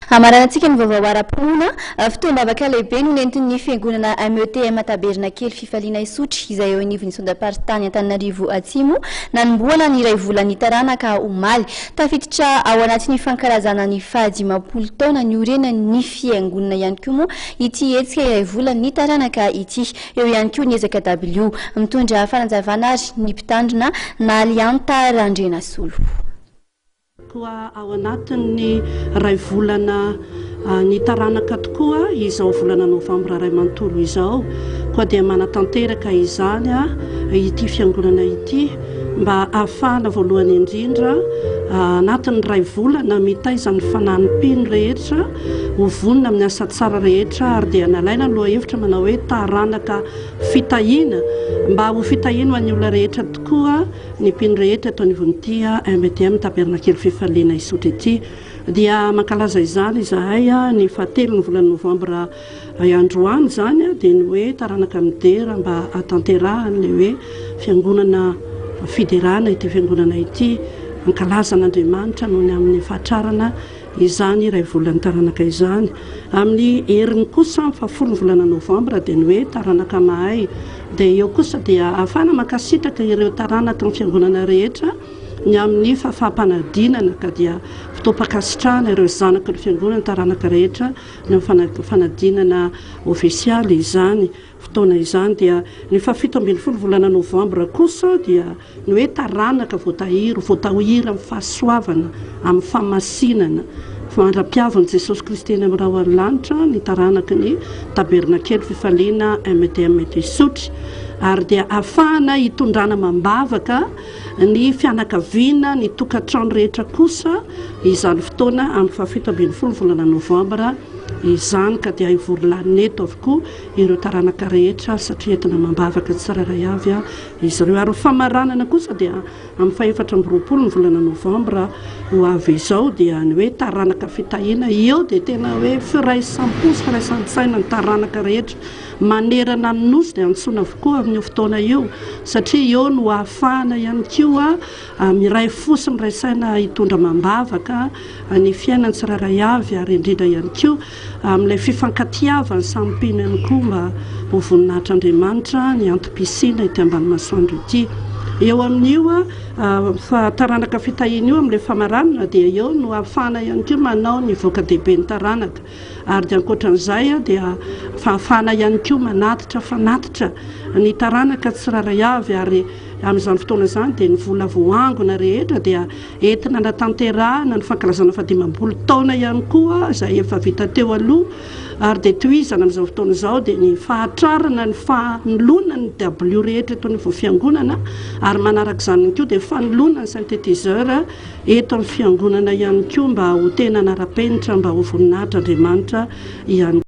Hamaranantsika ny vaovao ara-pinoana, fotoam-bavaka lehibe no nentin'ny fiangonana METM Tabernakely Fifaliana Isotry izay eo anivon'ny Sondamparitany Antananarivo Atsimo nanombohana ny iray volan'ny taranaka omaly. Tafiditra ao anatin'ny fankalazana ny faha-50 taona niorenan'ny fiangonana ihany koa moa ity hetsika iray volan'ny taranaka ity. Eo ihany koa ny ezaka dabilio. Mitondra fanazavana ary ny mpitandrina Nahalianta Randrianasolo. Koa ao anatin'ny iray volana ny taranaka tokoa izao volana novambra iray manontolo izao. Koa dia manatanteraka izany ity fiangonana ity mba ahafahana voalohany indrindra anatin'ny iray volana mitaiza ny fanahin'ny mpino rehetra ho vonona amin'ny asa tsara rehetra ary dia nalaina ny lohahevitra manao hoe taranaka fitahiana mba ho fitahiana ho an'ny olona rehetra tokoa. Ny mpino rehetra eto anivon'ity METM Tabernakely Fifaliana Isotry ity dia mankalaza izany izahay ny fahatelon'ny volana novambra androany izany dia ny hoe taranaka midera mba hahatanterahany ilay hoe fiangonana fiderana ity fiangonana ity hankalaza an'Andriamanitra noho ny amin'ny fahatrarana Izany iray volan'ny taranaka izany. Amin'ny heriny kosa amin'ny fahafolon'ny volana novambra dia ny hoe taranaka mahay. Dia eo kosa dia ahafahana mankasitraka ireo taranaky ny fiangonana rehetra ny amin'ny fahafaham-panadinana ka dia fotoam-pankasitrahana ireo zanaky ny fiangonana taranaka rehetra ny amin'ny fanadinana ofisialy izany. Fotoana izany dia ny fahafito ambin'ny folo volana novambra kosa dia ny hoe taranaka voatahiry, voatahiry amin'ny fahasoavana, amin'ny fahamasinana, mandra-piavin'i Jesosy Kristy eny amin'ny rahon'ny lanitra ny taranaky ny Tabernakely Fifaliana MTM eto Isotry ary dia ahafahana hitondrana amam-bavaka ny fianakaviana, ny tokantrano rehetra kosa izany fotoana amin'ny fahafito ambin'ny folo volana novambra izany ka dia hivory lanina eto avokoa ireo taranaka rehetra satria entina amam-bavaka tsirairay avy izy ireo. Ary ny famaranana kosa dia amin'ny fahefatra amby roapolo ny volana novambra ho avy izao dia ny hoe taranaka fitahiana. Eo dia tena hoe firaisam-po sy firaisan-tsaina ny taranaka rehetra manerana ny nosy dia antsoina avokoa amin'io fotoana io satria eo no ahafahana ihany koa miray fo sy miray saina hitondra amam-bavaka ny fiainany tsirairay avy ary indrindra ihany koa amin'ilay fifankatiavan'ny samy mpino ihany koa mba ho voninahitr'Andriamanitra ny antom-pisiana ity ambany masoandro ity. Eo amin'io fa taranaka fitahiana io amin'ilay famaranana dia eo no ahafahana ihany koa manao ny voka-dehiben'ny taranaka ary dia ankoatran'izay dia fahafahana ihany koa manatitra fanatitra ny taranaka tsirairay avy ary amin'izany fotoana izany dia ny vola voaangona rehetra dia entina hanatanterahana ny fankalazana faha-50 taona ihany koa izay efa vita teo aloha ary dia tohizana amin'izao fotoana izao dia ny fahatrarana ny fanoloana ny dabilio rehetra eto anivon'ny fiangonana ary manaraka izany ihany koa dia fanoloana ny synthétiseur eto amin'ny fiangonana ihany koa mba ho tena hanara-penitra mba ho voninahitr'Andriamanitra ihany.